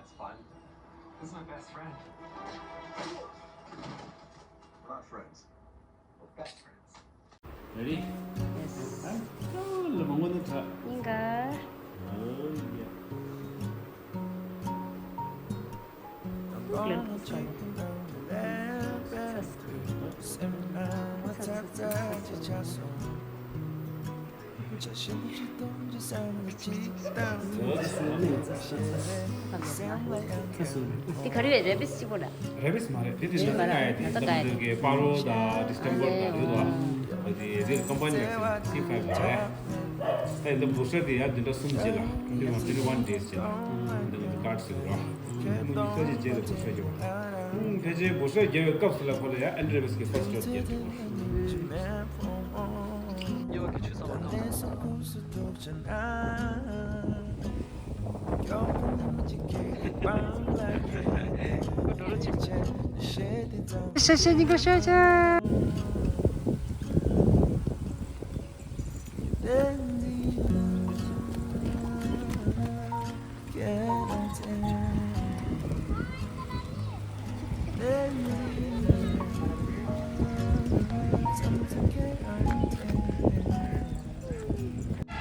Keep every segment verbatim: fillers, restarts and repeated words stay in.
It's fine. This is my best friend. We're not friends. We're best friends. Ready? Yes. ཨ་ལ་མང་པོ་ནི་ཁ། ཡིན་ག་ཨོ་ཡ། ལེན་ཁོ་ཚ་ལ། ཚ་ཚ་ཚ་ཚ། འདི་ག་རེ་རེ་བིས་གཅིག་པོ་ར། རེ་བིས་མ་རེད། འདི་དེ་ནས་ད་ག་ཡ་དེ་ད་ག་ཡ་དེ་གི་པ་རོ་དང་ཌི་སི་ཊེམ་པར་དང་རེད་དོ། དེ་རེད། ཀམ་པ་ནི་སི་ཕའི་བ་རེད། ད་འདི་བོ་ཤ་དེ་ཡ་བདུན་ཕྲག་གསུམ་རྗེས་ལ་twenty one twenty one days རྗེས་ལ་འདི་ང་ཚོ་ཀར་ཌི་ཟེར་རོ། མི་ཉི་ཤུ་རྩ་གཅིག་རྗེས་ལ་བོ་ཤ་རྒྱག་པ། ཕལ་ཆེར་བོ་ཤ་རྒྱག་པའི་སྐབས་སུ་ལ་ཁོ་ལ་ཡ་ཨན་ཌི་རེ་བིས་གི་ཕར་སི་ཊི་ཌོ་ཛ་རྒྱག་གི་རེད། ཤ་ཤ་ཉིན་ག་ཤ་ཤ།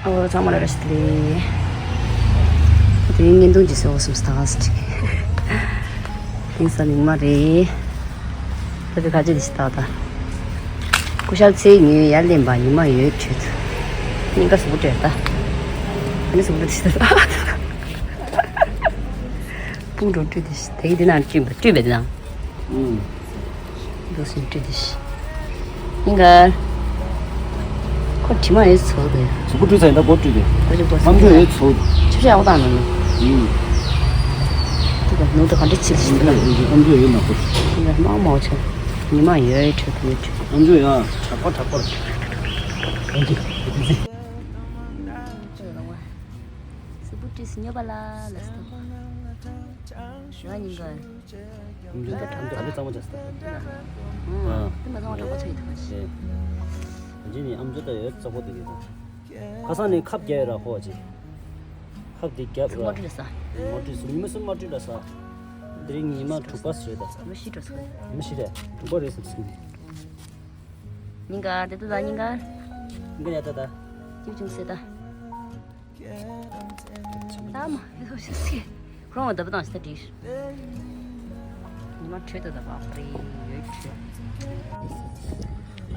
ཨོ་ཚང་མ་ལ་བཀྲ་ཤིས་བདེ་ལེགས། དེ་རིང་བརྙན་ཐུང་ཅིག་བཟོ་དགོས་བསམས་ད་ཅིག་དེང་སང་ཉི་མ་རེད། ད་དེ་ག་ཅི་དེ་ཞིག་ད་ད། ཀུ་ཤལ་ཚེ་ཉོས་ཡར་ལེན་པ་ཉི་མ་ཡོད་ཁྲོད་དུ། སྙིང་ག་གཟུགས་པོ་བཀྲུས་ད། ཨ་ནི་གཟུགས་པོ་བཀྲུས་ད། དཔུང་གྲོགས་བཀྲུས་དེ་ཞིག་དེ་གི་དེ་ནང་བཀྲུས་པ་བཀྲུས་པའི་དེ་ནང་། ཨུམ། འདུག་སེ་བཀྲུས་ཏེ་ཤི། ཡིན་ག་ཁོ་དྲི་མ་ཡོད་ཚོད་དེ། གཟུགས་པོ་བཀྲུས་ཚར་ཡིན་ད་སྒོ་བཀྲུས་ཏེ། ཨ་ཅེ་སྒོ་ཨམ་ཅོག་ཡོད་ཚོད། ཆུ་ཤ་ཡག་པོ་བཏང་ནི། ཡིན། དེ་ག་ནུ་དེ་ག་འདྲ་ཆིལ་ཞིག་ལ། ཨམ་ཅོག་ཡོད་མ་ཁོ། ཡིན་ག་མང་མང་ཆེ། ཉི་མ་ཡོད་ཁྲོད་དུ་ཡོད་ཁྲོད། ཨམ་ཅོག་ཡ་དྲག་པ་དྲག་པ། ཨམ་ཅོག་ཡོད་ཚེ། གཟུགས་པོ་བཀྲུས་སེ་སྨྱོ་པ་ལ་ལ་སྟེ། ང་ཉིན་ག་ཨམ་ཅོག་ད་ཨམ་ཅོག་ཨ་ལེ་གཙང་མ་བྱས་སོང་། ཨ། དེ་མ་གཙང་མ་དྲག་པོ་ཆགས་ཡོད་ད་ཞེས། ཨེ། ད་ཅི་ནི་ཨམ་ཅོག་ད་ཡོད་ཙག་པོ་དེ་གི་ད། ཁ་སང་ནས་ཁབ་རྒྱག་ཡོད་ར་ཁོ་ཅི། ཁབ་དེ་རྒྱབ་ར། མ་བཀྲུས་ལ་ས། མ་བཀྲུས་སོང་། ཉི་མ་གསུམ་མ་བཀྲུས་ལ་ས། དེ་རིང་ཉི་མ་དྲུག་པ་ཟེར་ད། ཉི་མ་བཞི་འགྲོ་སོང་། ཉི་མ་བཞི་རེད། དྲུག་པ་རེད་ཟེར་སོང་། ཉིན་ག་དེ་ད་ད་ཉིན་ག་ཉིན་ག་ཡ་ད་ད། ཅིབ་ཅུང་སེ་ད། ད་མ་ཡོད་ཤ་སི། ཁོ་རང་བ་ད་བུ་དང་ཤི་ད་འགྲིག་ཉི་མ་འཕྲོད་ད་ད་བ་པ་རེ་ཡོད་འཕྲོད།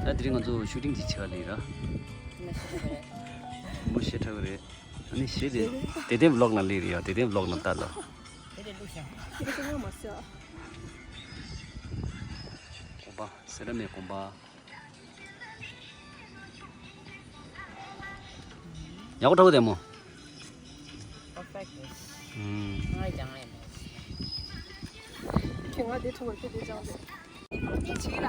ད་དེ་རིང་ང་ཚོ་ཤུ་ཊིང་ཅིག་བྱེད་པ་ལས་ར། མོ་ཤེ་ཁྲ་གི་རེད། ཨ་ནི་ཤེ་དེ་དེ་དེ་བི་ལོག་ན་ལས་རེད་ཡ། དེ་དེ་བི་ལོག་ན་ལྟ་ལ། དེ་དེ་བླུགས་ཤ། དེ་དེ་ང་མ་ཤ། གོམ་པ་སེ་ར་མེ་གོམ་པ། ཡག་པོ་འདྲ་པོ་དེ་མོ། Perfect. ཨུམ། ང་ཡང་ཡང་། ཁྱེད་ང་དེ་ཐུག་པར་ཁྱེད་དེ་ཅང་དེ། ཁྱེད་ལ།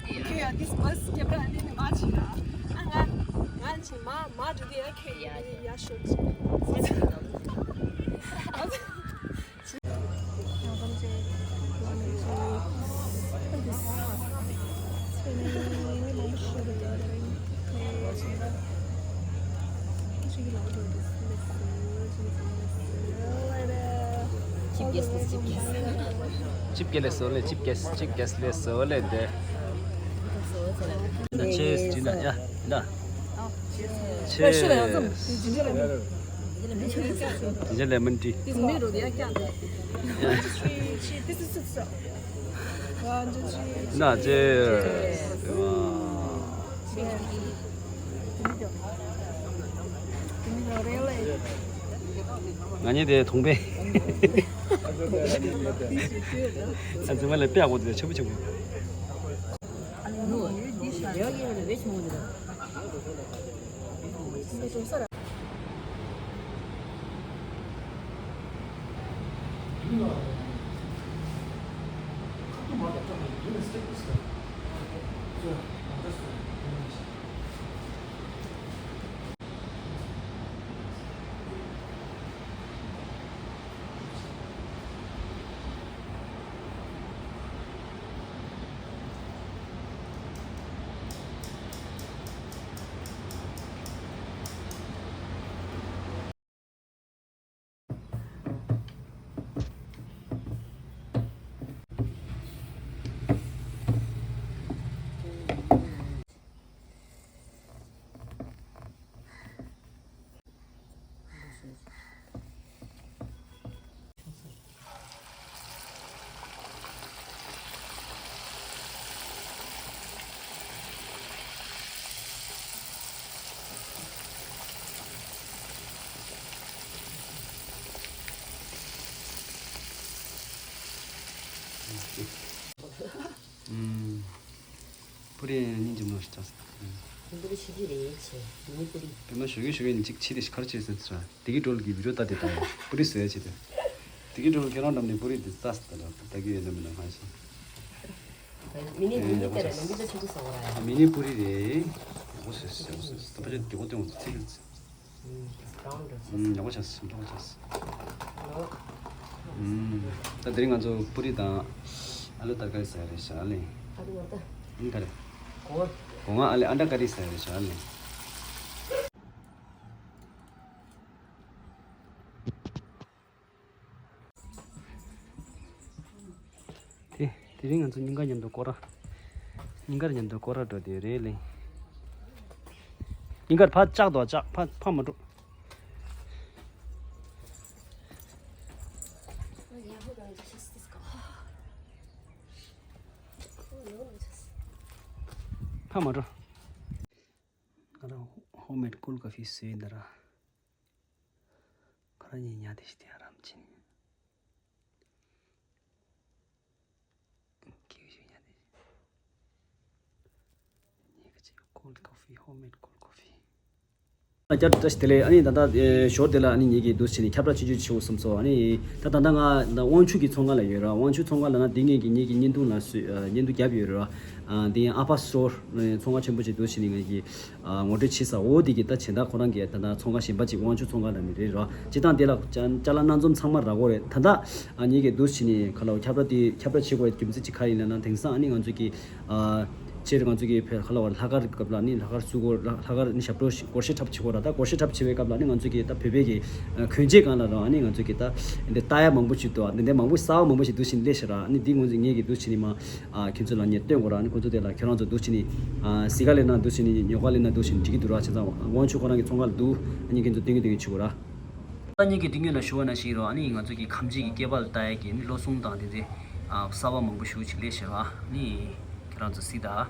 ཁྱེད་ཡ་དེ་བསི་རྒྱབ་ར་ནི་མ་ཆེ་ལ། ཨ་ང་ང་ཆེ་མ་མ་འགྲོ་དེ་ཡ་ཁྱེད་ཡ་ཡ་ཤོད། Chief guest ལ་སོ་ལེ། Chief guest, chief guest ལ་སོ་ལེ་འདི། Cheers ཇི་ན་ཡ་ན། Cheers. Ginger lemon tea. ན། Cheers. ང་གཉིས་དེ་གདོང་པས། ཨ་ཙི་མ་ལས་དཔེ་ཡག་པོ་དེ་ཆེན་པོ་ཆེན་པོ། སྙིང་རྗེ་མོ་ཞིག་ཆགས་སོང་། མི་པུ་རི་ཤི་རྒྱུ་རེད་ཆེ། མི་པུ་རི། དེ་མ་ཞོགས་ཀས་ཞོགས་ཀས་ནི་གཅིག་ཕྱི་དེ་ཞིག་གར་ཕྱིན་ཟེར་ཚར། དེ་གི་འགྲོ་ལ་གི་བི་ཌིའོ་ལྟ་དེ་དང་པུ་རི་བཟོས་ཡ་བྱེད་དེ། དེ་གི་འགྲོ་ལ་ཁྱེད་རང་འགྲམ་ནས་པུ་རི་དེ་ལྟ་ལྟ་ལྟ་གི་ཡོད་ན་མིན་ན་ཧ་ཤེས། མི་ནི་མི་ནི་དེ་རེད། མི་ཚོ་ཆུ་ཚོད་སོང་བ་རེད། མི་ནི་པུ་རི་རེད། ཡག་པོ་བཟོས་ཡག་པོ་བཟོས། ད་པ་ཅག་དེ་གོ་སྟོན་འོང་ཚིག་གི་ཚིག brown འདྲ་ཆགས། ཡག་པོ་ཆགས་སོང་། ཡག་པོ་ཆགས་སོང་། ད་དེ་རིང་ང་ཚོ་པུ་རི་དང་ཨ་ལུ་ཏར་ཀ་རི་ཟ་རེད་ཤག་ཨ་ལེ། ཨ་ལུ་ཏར། ཨ་ཀ་རི། གོ། གོ་ང་ཨ་ལེ་ཨན་ཏར་ཀ་རི་ཟ་རེད་ཤག་ཨ་ལེ། དེ་དེ་རིང་ང་ཚོ་སྙིང་གར་མཉམ་དུ་སྐོར་ར། སྙིང་གར་མཉམ་དུ་སྐོར་ར་འགྲོ་དེ་རེད་ལེ། སྙིང་གར་ཕར་བཅག་དོ་བཅག་ཕར་ཕར་མ་འགྲོ། ཕར་མ་འགྲོ། ང་རང་ཧོམ་མེད་ཀོལ་ཀོ་ཕི་བཟོས་ཡིན་ད་ར། ཁོ་རང་གཉིས་ཉལ་བསྡད་ཤག་དེ་ཡང་རམ་ཆེན། སྐྱིད་ཤོས་ཉལ་བསྡད་ཤག་ཉལ་ག་ཅིག་ཀོལ་ཀོ་ཕི། ཧོམ་མེད་ཀོལ་ཀོ་ཕི། བསྐྱར་བཀྲ་ཤིས་བདེ་ལེགས། ཨ་ནི་ད་ལྟ་ཨེ་ཞོར་དེ་ལ་ཨ་ནི་ངེད་ཀྱིས་འདུག་སེ་བྱས་ནས་ཁྱབ་བསྒྲགས་ཆུང་ཆུང་ཞིག་བྱེད་དགོས་བསམ་སོང་། ཨ་ནི་ད་ད་ལྟ་ང་ད་དབང་ཕྱུག་གི་ཚོང་ཁང་ལ་ཡོད་ར། དབང་ཕྱུག་ཚོང་ཁང་ལ་ན་འདི་ངེད་ཀྱི་ངེད་ཀྱི་བརྙན་ཐུང་ལ་བཟོས་ཨ་བརྙན་ཐུང་བརྒྱབ་ཡོད་ར། ཨ་དེ་ཡང་ཨ་ཕ་སི་ཊོར་ཚོང་ཁང་ཆེན་པོ་ཅིག་འདུག་སེ་བྱས་ནས་ངེད་ཀྱིས་ཨ་ངོ་སྤྲོད་བྱས་ས། འོ་དེ་གི་ད་བྱེད་སྟངས་ཁོ་རང་གི་ད་ད་ཚོང་ཁང་གཞན་པ་ཅིག་དབང་ཕྱུག་ཚོང་ཁང་ལ་ནི་རེད་ར། སྤྱིར་བཏང་དེ་ལ་ཅ་ཅ་ལག་སྣ་འཛོམས་ཚང་མ་རག་གི་རེད། ད་ལྟ་ཨ་ངེད་ཀྱིས་འདུག་སེ་བྱས་ནས་ཁ་ལོ་ཁྱབ་བསྒྲགས་དེ་ཁྱབ་བསྒྲགས་བྱེད་དགོས་རྒྱུ་མཚན་ཅིག་ག་རེ་ཡིན་ལབ་ན། དེང་སང་ཨ་ནི་ང་ཚོ་གི་ཨ་སྤྱིར་ང་ཚོ་གི་བོད་ཁ་ལོ་བར་ལྷག་དཀར་སྐབས་ལ་ནི་ལྷག་དཀར་བསུ་སྐོར་ལྷག་ལྷག་དཀར་ནི་ཞབས་བྲོ་ཞིག་སྒོར་གཞས་འཁྲབ་བྱེད་དགོས་ར། ད་སྒོར་གཞས་འཁྲབ་བྱེད་པའི་སྐབས་ལ་ནི་ང་ཚོ་གི་ད་བོད་པའི་གི་གོན་ཆས་སྒང་ལ་ར་ཨ་ནི་ང་ཚོ་གི་ད་འདི་ལྟ་ཡ་མང་པོ་ཞིག་འདུག་ཨ་འདི་འདྲའི་མང་པོ་གསར་བ་མང་པོ་ཞིག་འདུག་སེ་སླེབས་ཤག་ར། ཨ་ནི་འདི་ང་ཚོ་ངེད་ཀྱིས་འདུག་སེ་བྱས་ནས་མ། ཨ་ཁྱེད་ཚོ་ལ་ངས་སྟོན་དགོས་ར། ཨ་ནི་ཁོ་ཚོ་དེ་ལ་ཁྱེད་རང་ཚོ་འདུག་སེ་བྱས་ནས་ཨ་གཟིགས་ག་སླེབས་ན་འདུག་སེ་བྱས་ནས་ཉོ་ག་སླེབས་ན་འདུག་སེ་བྱས་ནས་འགྲིག་གི་འདུག་ར། བྱས་ཙང་དབང་ཕྱུག་ཁོ་རང་གི་ཚོང་ཁང་ལ་འདུག་ཨ་ནི་ཁྱེད་ཚོ་སྟོན་གི་སྟོན་གི་བྱེད་དགོས་ར། ད་ངེད་ཀྱིས་དེ་སྔོན་ལ་ཞུ་བ་ནང་བཞིན་རོ། ཨ་ནི་ང་ཚོ་གི་ཁམས་ཆེན་གྱི་སྐྱེས་པ་ལ་ལྟ་ཡ་གི་ནི་བློ་སྲུང་དང་དེ་ཚེ་ཨ་གསར་པ་མང་པོ་ཞེ་པོ་ཅིག་སླེབས་ཤག་ཨ་ནི་ཁྱེད་རང་ཚོ་གཟིགས་དང་།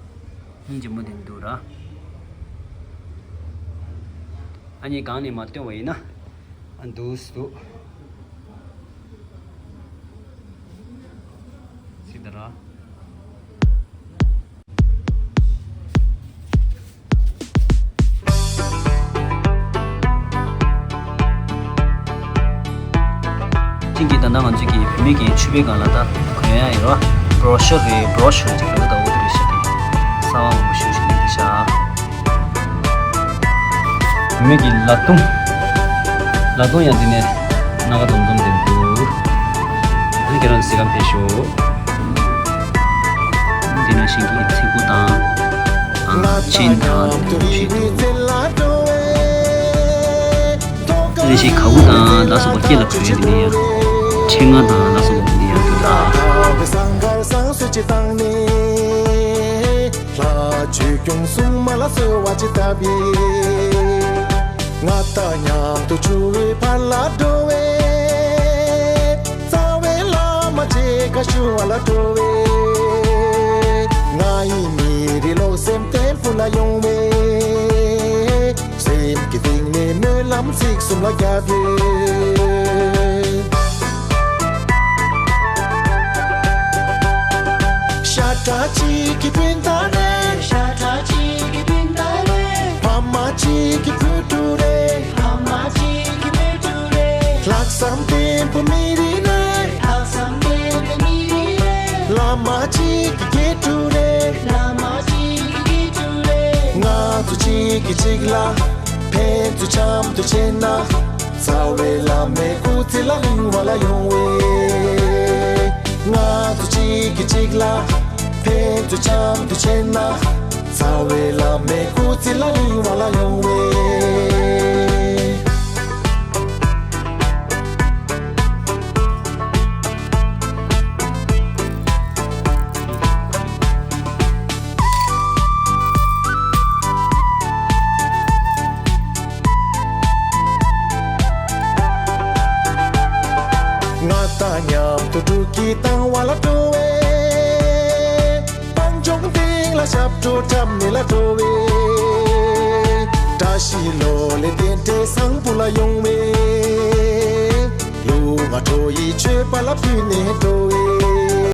སྙིང་རྗེ་མོ་དེ་འདུག་ར། ཨ་ནི་སྒང་ནས་མར་སྟོན་པ་ཡིན་ན། ཨ་འདུག་སེ་འདུག་སེ་ད་ར། ཅིང་གི་ད་ལྟ་ང་ཚོས་ཀྱི་བུད་མེད་ཀྱི་ཕྱུ་པའི་སྒང་ལ་ད་གོན་ཡ་ཡོད་ར། བྷྲོ་ཤོ་རེད། བྷྲོ་ཤོ་ཅིག་ལ་ད་འོ་དེ་རེད་ཤག་གི་གསར་པ་མང་པོ་ཞེ་པོ་ཅིག་སླེབས་ཤག་བུད་མེད་ཀྱི་ལག་རྡུང་། ལག་རྡུང་ཡང་འདི་ནས་སྣ་ཁ་འཛོམས་འཛོམས་དེ་འདུག་ཨ་ནི་ཁྱེད་རང་ཚོ་གཟིགས་ག་ཕེབས་ཤོག་འདི་ནང་བཞིན་གྱི་ཚིག་གུ་དང་། ཨ་ཆིན་དང་དེ་འདྲ་ཞིག་འདུག་རེ་ཞིག་ག་གུ་དང་ལ་སོགས་པ་སྐེ་ལ་གོན་ཡ་འདི་ནས་ཡ། ཕྲེང་ང་དང་ལ་སོགས་པ་འདི་ནས་ཡ་འདུག་ད། ལྷ་ཆོས་སྐྱོང་སྲུང་མ་ལ་གསོལ་བ་ཅི་བཏབ་པས། ང་དང་མཉམ་དུ་ཆུ་བོའི་ཕར་ལ་འགྲོ་བའི། རྩ་བའི་བླ་མ་མཇལ་ཁ་ཞུ་བ་ལ་འགྲོ་བའི། ང་ཡི་མི་རེ་ལོག་སེམས་བརྟན་པོ་ལ་ཡོང་བའི། སེམས་ཀྱི་གཏིང་ནས་སྨོན་ལམ་ཚིག་གསུམ་ལ་བརྒྱབ་ཡོད། ཤ་ཁྲག་གཅིག་གི་སྤུན་ཟླ་རེད། ཤ་ཁྲག་གཅིག་གི་སྤུན་ཟླ་རེད། ཕ་མ་གཅིག་གི་བུ་ཕྲུག་རེད། ཕ་མ་གཅིག་གི་བུ་ཕྲུག་རེད། ལྷག་བསམ་ལྡན་པོ་མི་རིགས་རེད། ལྷག་བསམ་ལྡན་པོ་མི་རིགས་རེད། བླ་མ་གཅིག་གི་དགེ་ཕྲུག་རེད། བླ་མ་གཅིག་གི་དགེ་ཕྲུག་རེད། ང་ཚོ་གཅིག་གིས་གཅིག་ལ་ཕན་ཚུན་འཆམ་མཐུན་བྱས་ན། རྩ་བའི་བླ་མའི་སྐུ་ཚེ་ལ་གླེང་བ་ལ་ཡོང་བའི། ང་ཚོ་གཅིག་གིས་གཅིག་ལ་ཕན་ཚུན་འཆམ་མཐུན་བྱས་ན། རྩ་བའི་བླ་མའི་སྐུ་ཚེ་ལ་གླེང་བ་ལ་ཡོང་བའི། ང་དང་མཉམ་དུ་འགྲོ་གི་བཏང་བ་ལ་འགྲོ་བའི། སྤང་ལྗོངས་སྟེང་ལ་ཞབས་བྲོ་འཁྲབ་ནས་ལ་འགྲོ་བའི། བཀྲ་ཤིས་ལོ་ལེགས་རྟེན་འབྲེལ་བཟང་པོ་ལ་ཡོང་བའི། ལུས་ངག་ཁྲོ་ཡི་མཆོད་པ་ལ་ཕུལ་ནས་འགྲོ་བའི།